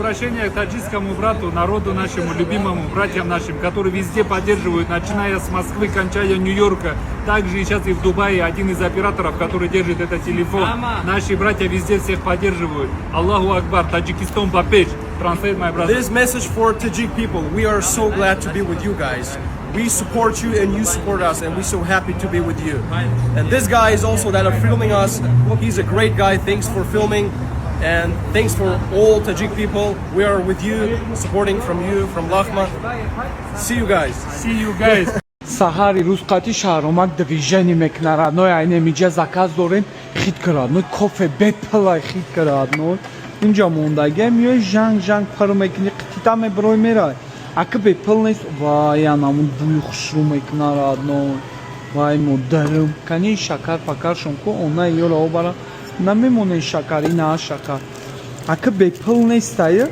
Обращение к таджикскому брату, народу нашему, любимому, братьям нашим, которые везде поддерживают, начиная с Москвы, кончая Нью-Йорка, также и сейчас и в Дубае один из операторов, который держит этот телефон. Наши братья везде всех поддерживают. Аллаху Акбар, Таджикистан ба пеш. Translate, my brother. This message for Tajik people. We are so glad to be with you guys. We support you and you support us, and we're so happy to be with you. And this guy is also that are filming us. He's a great guy. Thanks for filming, and thanks for all Tajik people. We are with you, supporting from you, from Laghman. See you guys. See you guys. Саҳари рӯз қати шаҳромак движение мекуна, родной. Айне миҷа заказ дорем, хит ка, родной, кофе бепилай хит ка, родной. Инҷа мондагия миёй, жанг жанг пар мекуни, қитита мебирой, мерай. Ака бепил нест, вай, анамун бӯи хушрӯ мекуна, родной. Вай, модарам, кани шакар пакаршон ку, она ёра обара намемонен шакар, ина шакар. Ака бепил нестая,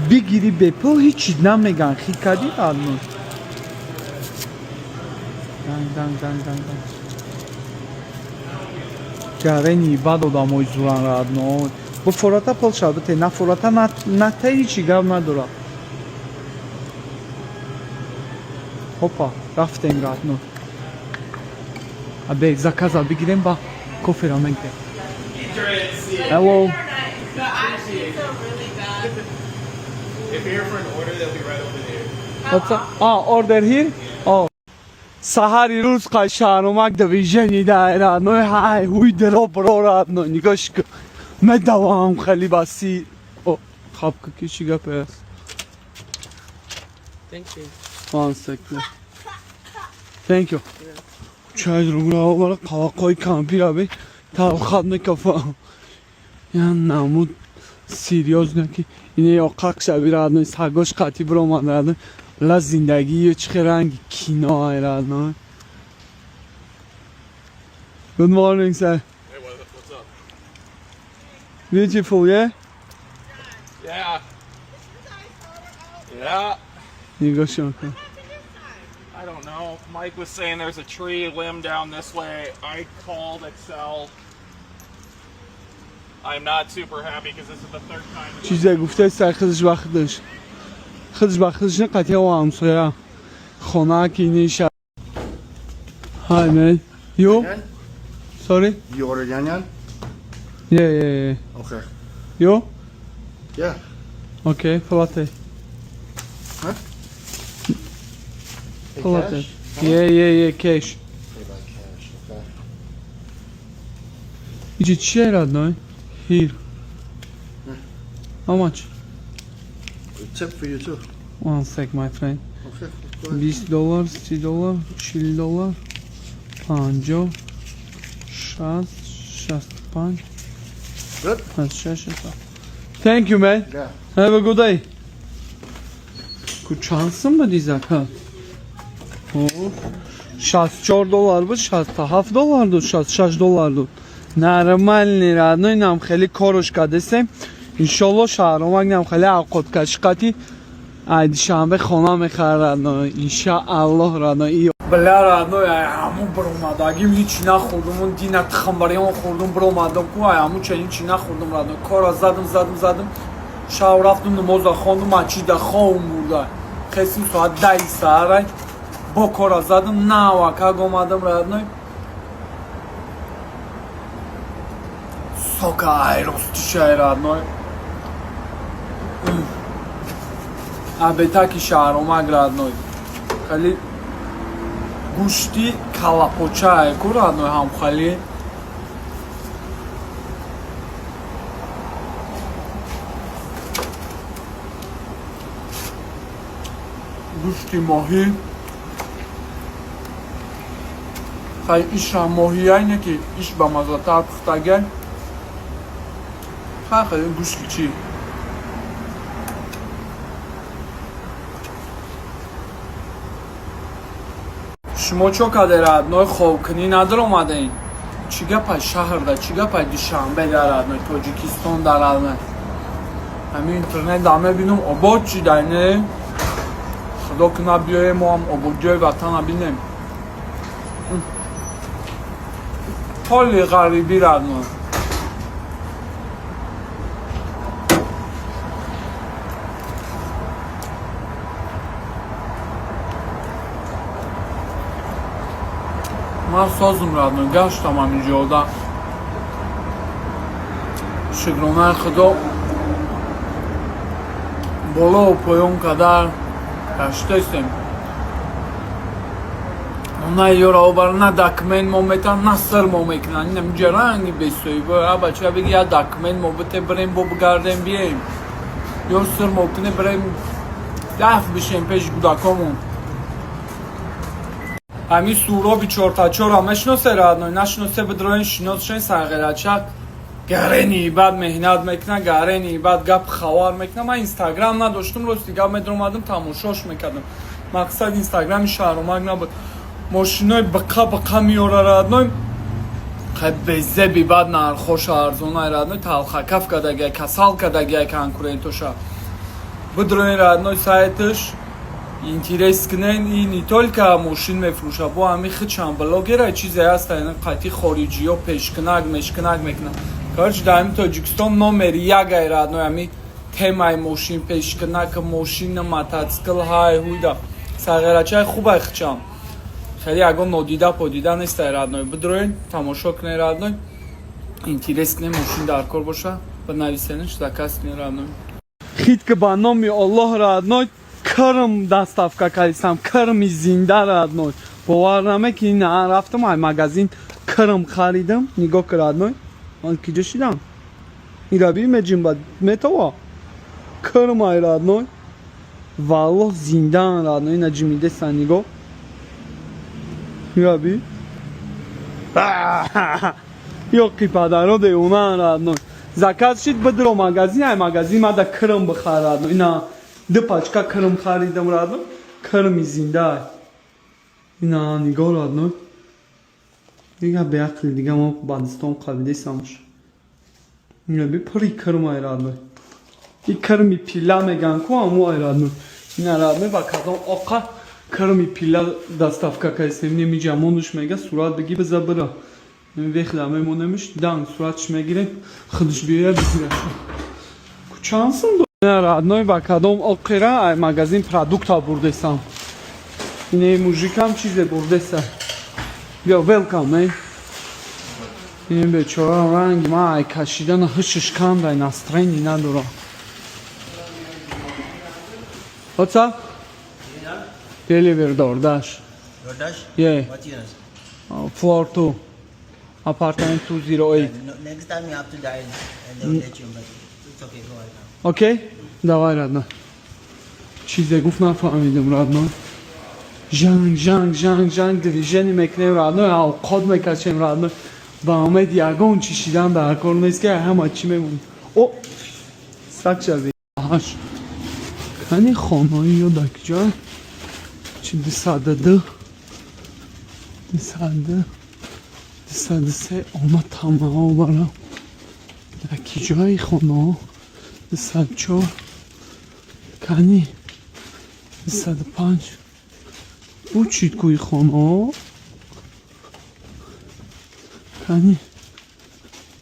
бигири бепил, ҳичи намеган, хит кади, родной. Данг данг данг данг данг. Гарени бад одамои зуран, родной. Бо фората пул шава бите, нафората ната, ҳичи гап надора. Хопа, рафтем, родной. Абе заказа бигирем, ба кофера мегирем. Hello. The ashes are really bad. If you're here for an order, they'll be right over there. What's up? Ah, order here? Oh. Саҳари рӯз қай шаҳромак движение дай, родной, ҳай ҳуй дро бро, родной, нигоҳш ку, медавам хеле баси. О, хабка ки чӣ гапе аст? Thank you. One second. Thank you. Чай ругра бара қавақои кампира би талхат мекафа. Я намуд серьёзно ки ине ёқақ шаби, родной, сагош қатӣ биромад, родной. Ла зиндагӣ чӣ хел ранги кино ай, родной. Good morning, sir. Hey, what's up? Beautiful, yeah? Yeah. Yeah. Нигоҳшон кун. I don't know. Mike was saying there's a tree limb down this way. I called Xcel. I'm not super happy because this is the third time. Чизе гуфта сар худаш ба худаш. Худаш ба худаш не қатъия о ҳамсоя. Хона ки ниша. Hi, man. You? Sorry? You ordered yan yan? Yeah. Okay. You? Yeah. Okay, latte. Huh? Pay Latte. cash? Yeah, cash. Pay by cash, okay. Иҷи чие, родной? Here. How much? A tip for you too. One sec, my friend. Okay. Go ahead. 20 доллар, 30 доллар, 40 доллар, 50, 60, 65, Good? 66, 67. Thank you, man. Yeah. Have a good day. Ку чанд сум буди заказ? О, 64 доллар буд, 67 доллар буд, 66 доллар буд. Нормальный, родной, нам хеле корш кардесем. Иншолло шаҳромак нам хеле авқоткаши қати ай душанбе хона мехарад, родной. Иншааллоҳ, родной. Бля, родной, ай ҳамун биромадагим ҳичи нахӯрдум. Он дина тхамбарион хӯрдум, биромадам ку, ай ҳамун ча ҳичи нахӯрдум, родной. Кора задам, задам, задам. Шав рафтум, намоза хондум, мачида ховм бурда. Хесим соат 10 саҳарай. Бо кора задам, навакак омадам, родной. Сока ай ростишай, родной. Абетаки шаҳромак, родной. Хеле гӯшти калапочае ку, родной, ҳам хеле гӯшти моҳӣ. Хай ишам моҳияй не ки иш ба маззатар пухтагай. Хай хеле гӯшти чӣ? Шумо чо каде, родной, хобкунӣ надаромадаин? Чӣ гапай шаҳрда, чӣ гапай Душанбе да, родной, Тоҷикистон да, родной? Ҳамин интернет да мебинам, обод шидай, не? Худо кунад, биёем, мо ҳам ободиёи ватана бинем. Ҳоли ғарибӣ, родной. Ман созум, родной, гаштам ҳамин ҷода. Шукронаи Худо, болову поён кадар гаштаистем. На ёра обар, на документ мо метан, на сир мо мекунанд. Инам ҷа ранги бесоиба. А бача биги, я документ мо бите, бирем, бо бигардем, бием, ё сир мо куне, бирем, даф бишем пеши кӯдакомон. Ҳамин Суроби чортачора мешиносе, родной? Нашиносе, бидроен, шиносшен. Сағирачак гарени бад меҳнат мекуна, гарени бад гап хабар мекуна. Ман Инстаграм надоштум, рости гап, медромадам, тамошош мекардам. Мақсад, Инстаграми Шаҳромак набуд. Мошинои биқа биқа меёра, родной, хай, безеби бад нархоша арзонай, родной, талхакаф кардагиай, касал кардагиай конкурентоша. Бидроен, родной, сайташ интерес кунен. И не только мошин мефурӯша, бо ҳами хичам блогера чизе ҳаста, қати хориҷиё пешкунак мешкунак мекунад. Короче, дар ҳами Тоҷикистон номери як ай, родной, ҳами темаи мошин пешкунак, мошина, мотоцикл, ҳай ҳуйда. Сағирачаи хубай, хичам хеле ягон нодида подида нестай, родной. Бидроен, тамошо кунен, родной, интерес кунен. Мошин дар кор боша, бинависенш, заказ кунен, родной. Хит ки ба номи Аллоҳ, родной, кирм доставка кардисам, кирми зинда, родной. Бовар намекунӣ, на рафтам ай магазин, кирм харидам. Нигоҳ ки, родной, ман киҷо шидам, ираби меҷимба метова кирм ай, родной, валлоҳ, зиндаан, родной. Ина ҷимидеса, нигоҳ, ираби ёқи падаро девонаан, родной. Заказ шид, бидро магазин, ай магазин мада кирм бихар, родной. Ина ду пачка кирм харидам, родной, кирми зинда. Ина нигоҳ, родной. Дига беақли, дига мо бадистон қабидесамш. Ина би, пури кирм ай, родной. И кирми пила меган ку, аму ай, родной. Ина, родной, ба кадом оқа кирми пила доставка кардисем? Немиҷамонуш мега, сурат биги, биза бира. Вехла мемонемиш, дан суратш мегирем, худш биёя, бигираш. Чанд сум, родной? Ба кадом оқира ай магазин продукта бурдесам? Ине мужикам чизе бурдеса. Биё, welcome, эй. Ин бечора ранги ма ай кашидана ҳушш кандай, настроение надора. What's up? Deliver DoorDash. DoorDash? Yeah. What unit? Floor 2. Apartment 208. No, next time you have to dial and they will let you, but it's okay, go ahead now. Okay? Давай, родной. Чизе гуфт, нафаҳмидам, родной. Жанг, жанг, жанг, жанг, движение мекунем, родной, авқот мекашем, родной. Ба умед ягон чишидан дар кор нест, ки ҳама чӣ мемонад. О, сак шави. Аш. Кани хонаи ё дар куҷо? Чи 202? 202. 203 омад тамао барам. Дар киҷои хонаҳо? 204. Кани 205. Бучид кӯи хонаҳо. Кани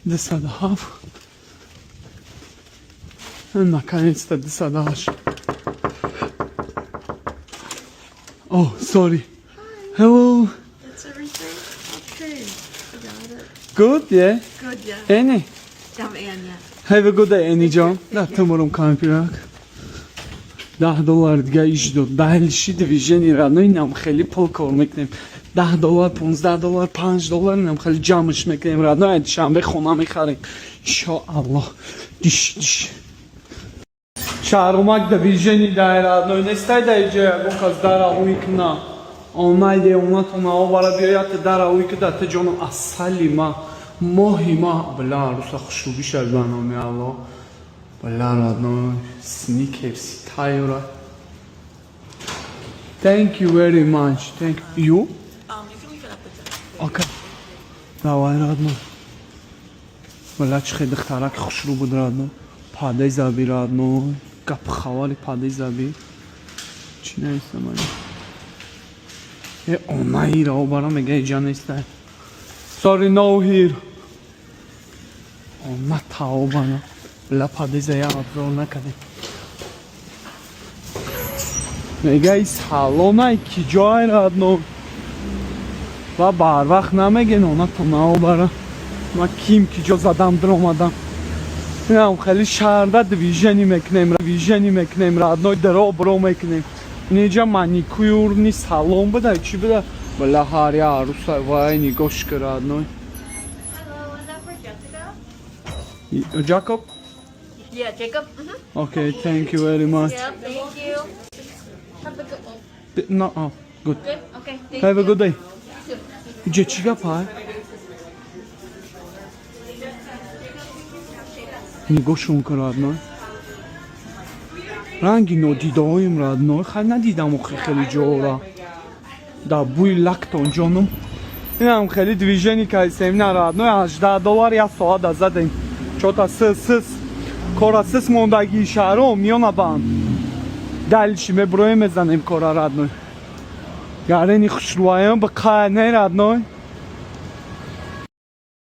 207. Наконец-то 208. Oh, sorry. Hello. That's everything? Okay. I got it. Good, yeah? Good, yeah. Annie. I'm Anya. Have a good day, Annie جان. Рафтам кампирак. 10 доллар дига иш дод. Дальше движение, родной, нам хеле пул кор мекунем. 10 доллар, 15 доллар, 5 доллар, нам хеле ҷамъш мекунем, родной. Душанбе хона мехарем. Иншоаллоҳ. Диш, диш. Шаҳрумак движение дай, родной. Нестай дар ҷо ягон кас дара ӯй куна. Омай девонатон бара биёяд, дара ӯй ки да ҷону асали ма. Моҳи ма, бла, руса хушрӯбӣ шад, ба номи Аллоҳ. Бла, родной, сникерси тайёра. Thank you very much. Thank you. You can leave it at the desk. Okay. Давай, родной. Бла, чӣ хел духтарак хушрӯ буд, родной. Падаи заби, родной. Гап хавари падаи заби. Чӣ нависам али? Э, онаира обара мега, иҷа нестай. Sorry, no here. Она таобана. Бла, падеза я обзор накардем. Мега, и салонай ки ҷой, родной. Ва барвақт намеген, она то наобара. Ма ким ки ҷо задам, диромадам. Инам хеле шаҳрда движение мекунем, движение мекунем, родной, даро бро мекунем. Инҷа маникюрный салон буда, чӣ буда? Бала, ҳар я арӯса, вай, нигоҳш ки, родной. Hello, is that for Jessica? Jacob? Yeah, Jacob. Okay, thank you very much. Yep, thank you. Have a good one. No, oh, good. Good? Okay, thank Have a you. good day. Иҷа чӣ гапа? Нигоҳшон кун, родной. Ранги нодидаоим, родной. Хай, надидам охи хеле ҷора. Да бӯи лактон, ҷонум. Инам хеле движение кайсем на, родной, 18 доллар як соат задем. Чота сис сис. Кора сис мондагии шаҳром миёна банд. Дальше меброем, мезанем кора, родной. Гарени хушрӯаям ба қай не, родной.